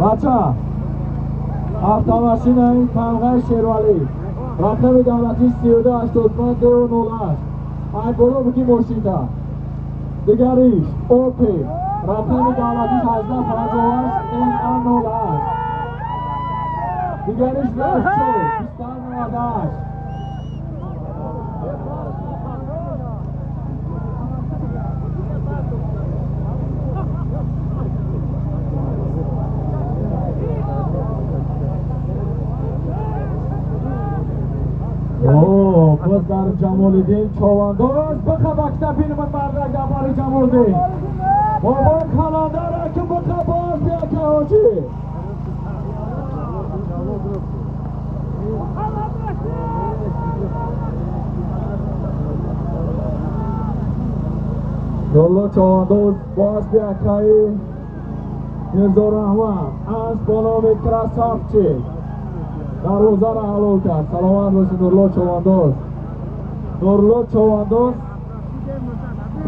Бача, автомашинаи тамғаи Шервалӣ, рақами давлатӣ 3285 ду 08, ай боло буги мошинта. Дигариш Опел, рақами давлатиш 1858 НА 08, дигариш Рав4 2798. О, боз дар Ҷамолиддин Човандоз биха мактаб бинумад мардак дар Ҷамолиддин. Бобо Каландар аки биха боз бияка ҳоҷӣ. Нурулло Човандоз боз биякаи Мирзо Раҳмат аз бо номи Красавчик дарвозаро ҳалол кард. Саломат бошед, Нурулло Човандоз. Нурулло Човандоз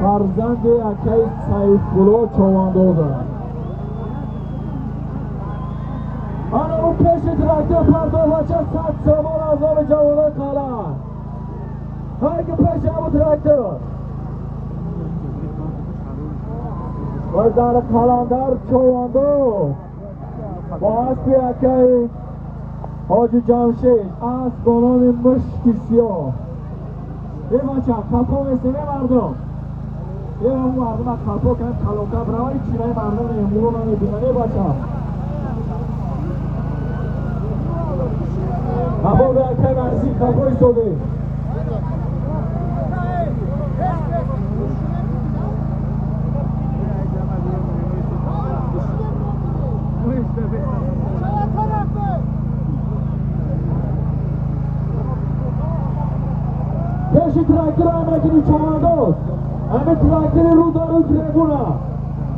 фарзанди акаи Сайфулло Човандоз аст. Ана ӯ пеши трактор партофача 100 сомон аз номи ҷавонои қалъа. Ҳайки пеши ҳамун трактор. Ва дар Қаландар Човандоз бо аспи акаи Ҳоҷи Ҷамшед, асп бо номи Мушки Сиёҳ. Е бача, қафо месене мардум. Е ҳамун мардума қафо кан калонка браваи чираи мардум эмуло намебинан. Е бача. Қафо бе акаи Марсин, қафо истоде. Пеши трактор ҳамакини Човандоз. Ҳами трактори рӯ дарои трибуна.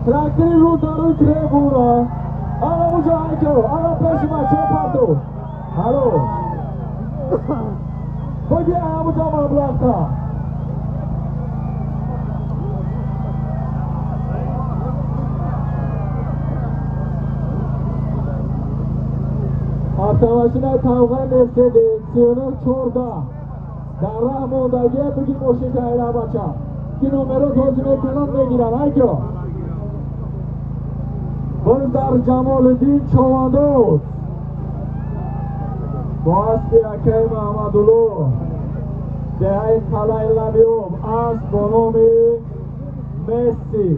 Трактори рӯ дарои трибуна. Ана муҷо ҳайко, ана пеши бачаҳо парту. Ҳало. Боги ҳамуҷо маблағта. Автомашинаи тамғаи Мерседес 3914 дар раҳ мондагия, биги мошин таҳира бача. Ки номеро тозӣ мекунанд, мегиранд, айко. Боз дар Ҷамолиддин Човандоз бо аспи акаи Маҳмадулло, деҳаи Қалъаи Лабиоб, асп бо номи Месси.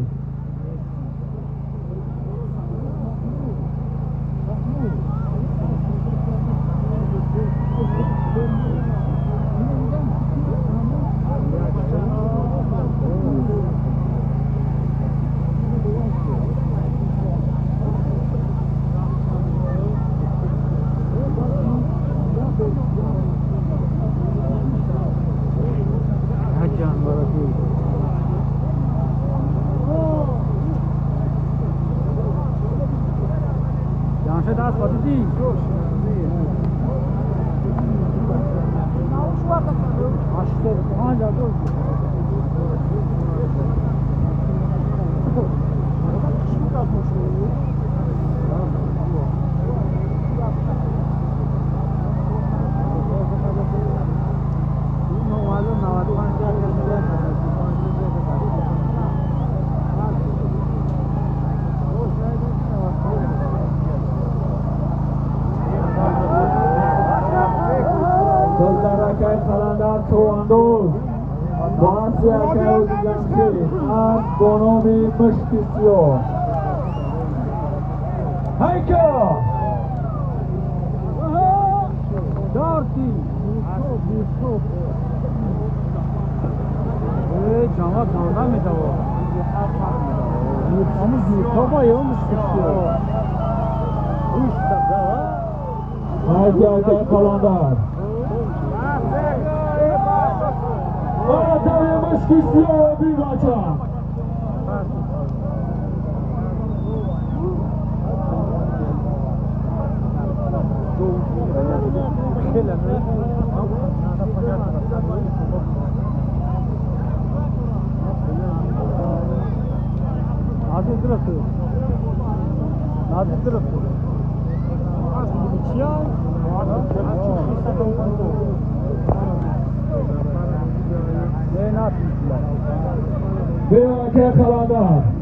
Додаракай Қаландар Човандоз бо аспи акаи Ҷамшед, асп бо номи Мушки Сиёҳ. Ҳайко! Дорти. Ҷамоат ганда метавон. Ҳамун Ютоба ё мушки сиёҳ. Ҳайки акаи Қаландар. Дави мушки сиёҳ бибача. Биё, акай Қаландар.